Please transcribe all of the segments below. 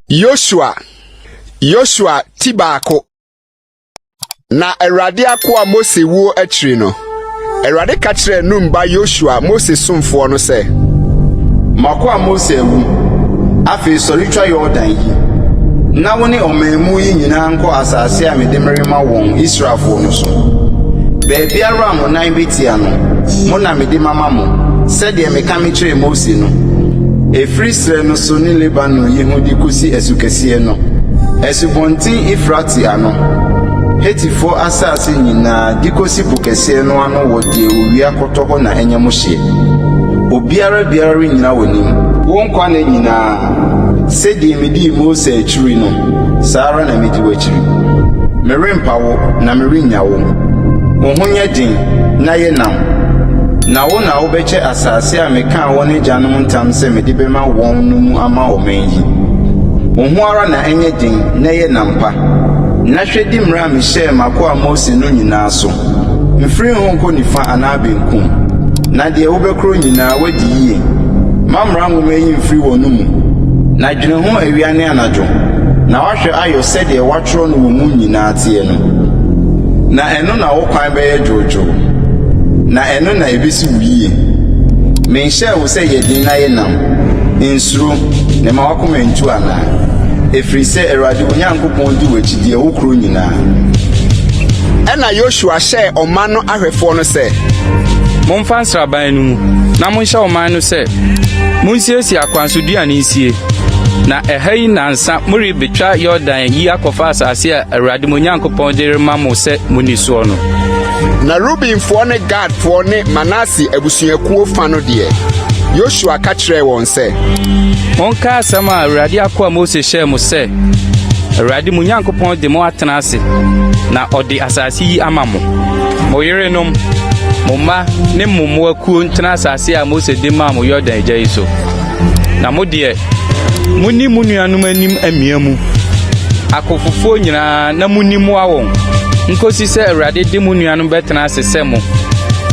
Yosua Yosua ti baako. Na Awurade akoa Mose wuo akyiri no, Awurade ka kyerɛɛ Nun ba Yosua, Mose somfoɔ no sɛ. M'akoa Mose awu. Afei sɔre twa Yordan yi, na wo ne ɔman mu yi nyinaa nkɔ asase a mede merema wɔn, Israelfoɔ no so. Baabiara a mo nan bɛtia no, mo na mede mama mo, sɛdeɛ meka mekyerɛɛ Mose no. Ɛfiri serɛ no so ne Lebanon yi ho de kɔsi asukɛseɛ no, Asubɔnten Eufrate ano, Hetifoɔ asase nyinaa de kɔsi po kɛseɛ no ano wɔ deɛ owia kɔtɔ hɔ na ɛnyɛ mo hyeɛ. Obiara biara rennyina w'anim. Wo nkwa nna nyinaa, sɛdeɛ medii Mose akyiri no, saa ara na mɛdi w'akyiri. Merempa wo na merennya wo. Wo ho nyɛ den na yɛ nnam, na wo na wobɛkyɛ asase a mekaa wɔn agyanom ntam sɛ mede bɛma wɔn no mu ama ɔman yi. Wo ho ara na ɛnyɛ den na yɛ nnam pa, na hwɛ di mmara a mehyɛɛ m'akoa Mose no nyinaa so. Mfiri ho nkɔ nifa anaa benkum, na deɛ wobɛkorɔ nyinaa woadi yie. Mma mmara nwoma yi mfiri w'anomu, na dwene ho awia ne anadwo, na woahwɛ ayɔ sɛdeɛ wɔatwerɛ no wɔ mu nyinaa teɛ no. Na ɛno na wo kwan bɛyɛ dwoodwoo, na ɛno na ɛbɛsi wo yie. Menhyɛɛ wo sɛ yɛ den na yɛ nnam, nsuro, na mma w'akoma nntu anaa? Ɛfiri sɛ Awurade wo Nyankopɔn di w'akyi deɛ wokorɔ nyinaa. Ɛnna Yosua hyɛɛ ɔman no ahwɛfoɔ no sɛ. Momfa nsraban no mu, na monhyɛ ɔman no sɛ, 'Monsiesie akwansoduane nsie, na ɛha yi nnansa morebɛtwa Yordan yi akɔfa asase a Awurade mo Nyankopɔn de rema mo sɛ monni soɔ no. Na Rubenfoɔ ne Gadfoɔ ne Manase abusuakuo fa no deɛ, Yosua ka kyerɛɛ wɔn sɛ. Monkae asɛm a Awurade akoa Mose hyɛɛ mo sɛ, 'Awurade mo Nyankopɔn de mo atena ase, na ɔde asase yi ama mo. Mo yerenom, mo mma ne mo mmoakuo ntena asase a Mose de maa mo Yordan agya yi so. Na mo deɛ, monni mo nuanom anim amia mu, akofofoɔ nyinaa, na monni mmoa wɔn, nkɔsi sɛ Awurade de mo nuanom bɛtena ase sɛ mo,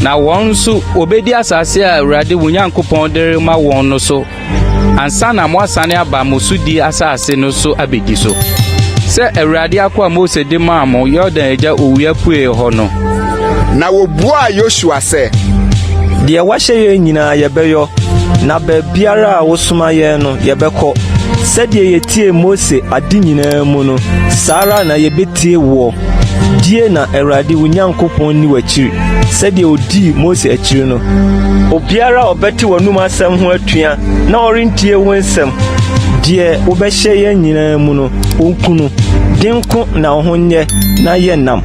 na wɔn nso wɔbɛdi asase a Awurade wo Nyankopɔn de rema wɔn no so ansa na moasane aba mo sodi asase no so abedi so, sɛ Awurade akoa Mose de maa mo Yordan agya owia apuei hɔ no. Na wɔbuaa Yosua sɛ. Deɛ woahyɛ yɛn nyinaa yɛbɛyɔ, na baabiara a wosoma yɛn no yɛbɛkɔ. Sɛdeɛ yɛtiee Mose ade nyinaa mu no, saa ara na yɛbɛtie woɔ. Die na Awurade wo Nyankopɔn nni w'akyiri sɛdeɛ ɔdii Mose akyiri no. Obiara a ɔbɛte w'anomu asɛm ho atua na ɔrentie wo nsɛm, deɛ wobɛhyɛ yɛn nyinaa mu no, wɔnku no. Den ko na wo ho nyɛ na yɛ nnam.